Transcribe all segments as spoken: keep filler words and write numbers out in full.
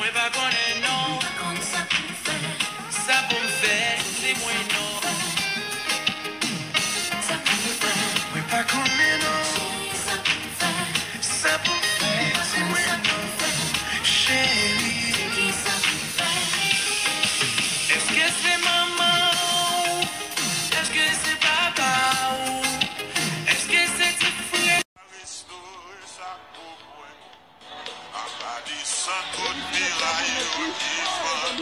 Mwen pa konnen non. Sa pou m fè, di mwen non. Mwen pa konnen non. Sa pou m fè, di mwen non. Cheri. Èske se manman ou? Èske se papa ou? Èske se ti frè? Restore sa pou mwen. Apa di san kout miray yo divan.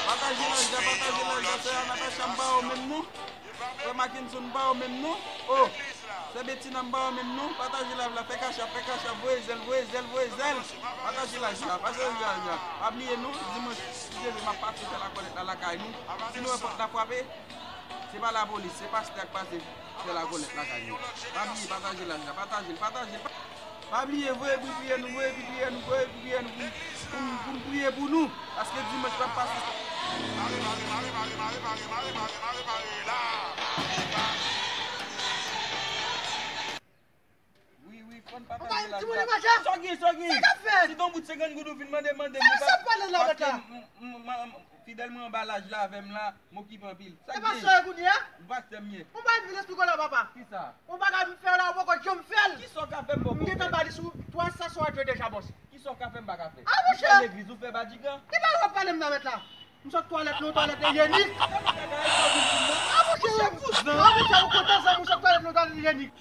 Pataje live la, pataje live la, sè Natacha m pa wè w menm non. Frè Mackenson m pa wè w menm non. Oh, sè Bettina m pa wè w menm non. Pataje live la, fè Cash App, fè Cash App, voye zèl, voye zèl, voye zèl. Pataje live la, pataje live la. Pa bliye non, dimanch, si Dye vle, m ap pase fè lakòlèt la lakay nou. Si nou wè pòt la frape, se pa lapolis, se pastè a k pase fè lakòlèt lakay nou. Pa bliye pataje live la, pataje l, pataje l. Pa bliye voye pri priyè nou, voye pri priyè nou, voye pri priyè nou pou, pou, pou n priye pou nou. Paske dimanch p ap pase. Wi, wi, fò n pataje live la. Sa w gen, sa w gen? Si ton bout senkant goud ou vin mande, mande m. Sa w pale la, mèt la? Fidèl mwen anba laj la avè m la, m okipe anpil. Sa k gen? Pastè m ye. Ou pa vin esplik la, papa. Kisa? Ou pa ka fè la, ou poko janm fè l. Kisa w ka fè m poko fè? M gentan ba li sou twa san sou radyo deja, bòs. Kisa w ka fè m pa ka fè? Ah, monchè. Ou fè legliz, ou fè badigan. Ki bagay w ap pale m nan, mèt la? M sot twalèt nan twalèt ijyenik. Ah, monchè. Ah, monchè, ou kontan sa, m sot twalèt nan twalèt ijyenik.